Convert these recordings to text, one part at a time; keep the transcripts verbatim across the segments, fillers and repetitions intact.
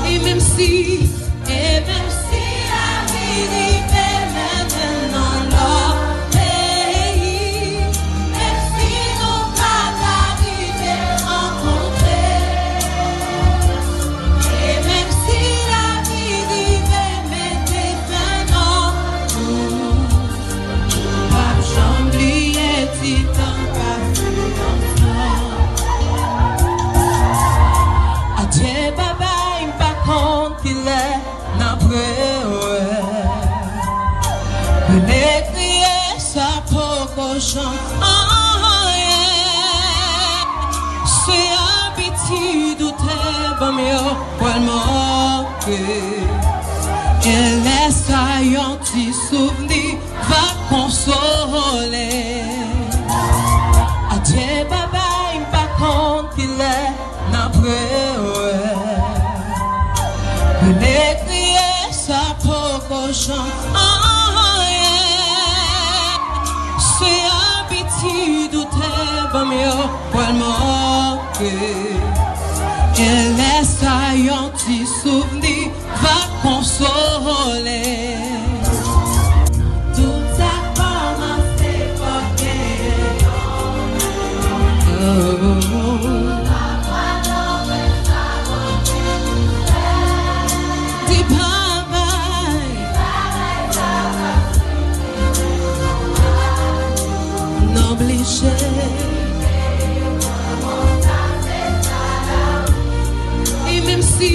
E menm si, e menm si lavi rive mennen n nan lòt peyi, menm si nou pa ta rive rankontre, e menm si lavi rive mete fen nan nou, nou p ap janm bliye ti tan pase ansanm. Adye babay, m pa konn kilè n ap rewè. Rele kriye sa poko janm anyen. Se abitid ou te ban m yo pral manke. E lè sa yon ti souvni va konsole. Adye babay, m pa konn kilè n ap rewè. Rele kriye sa poko janm anyen. Se abitid ou te ban m yo pral manke. E lè sa yon ti souvni va konsole. Tout sa k kòmanse fòk genyen yon bout. Di babay. N oblije. E menm si,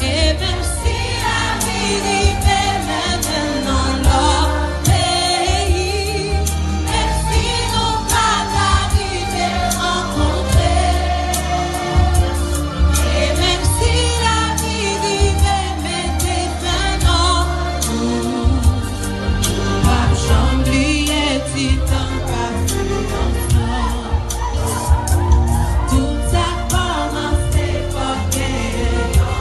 e menm si lavi rive mennen n nan lòt peyi, menm si nou pa ta rive rankontre, e menm si lavi rive mete fen nan nou, nou p ap janm bliye ti tan pase ansanm. Tout sa k kòmanse fòk genyen yon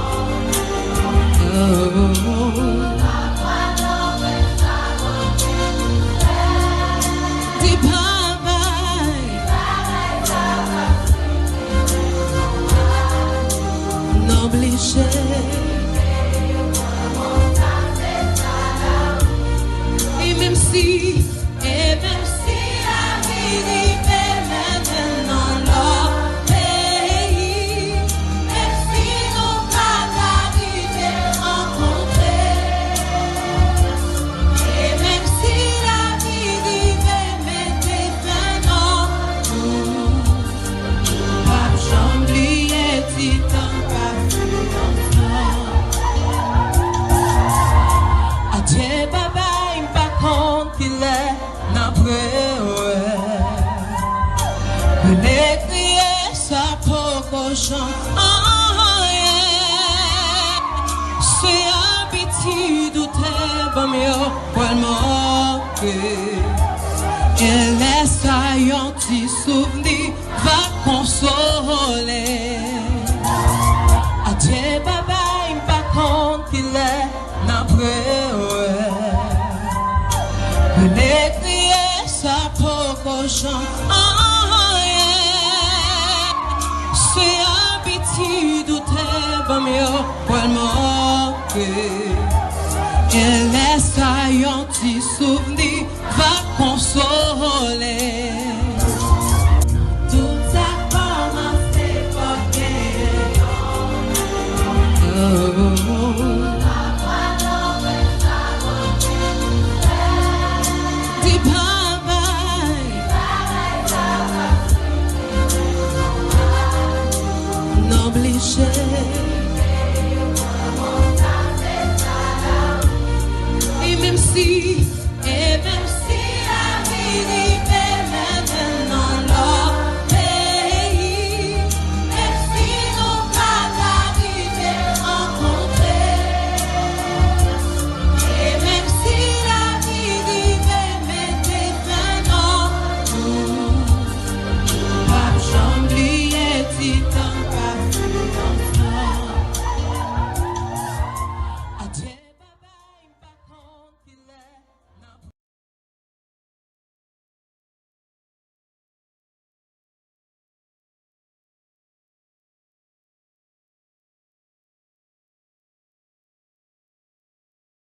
bout. Di babay. N oblije. E menm si, e menm si lavi rive mennen n nan lòt peyi, menm si nou pa ta rive rankontre, e menm si lavi rive mete fen nan nou, nou p ap janm bliye ti tan pase ansanm. Adye babay, m pa konn kilè n ap rewè. Rele kriye sa poko janm anyen. Se abitid ou te ban m yo pral manke. E lè sa yon ti souvni va konsole. Adye babay, m pa konn kilè n ap rewè. Rele kriye sa poko janm anyen. Se abitid ou te ban m yo pral manke. E lè sa yon ti souvni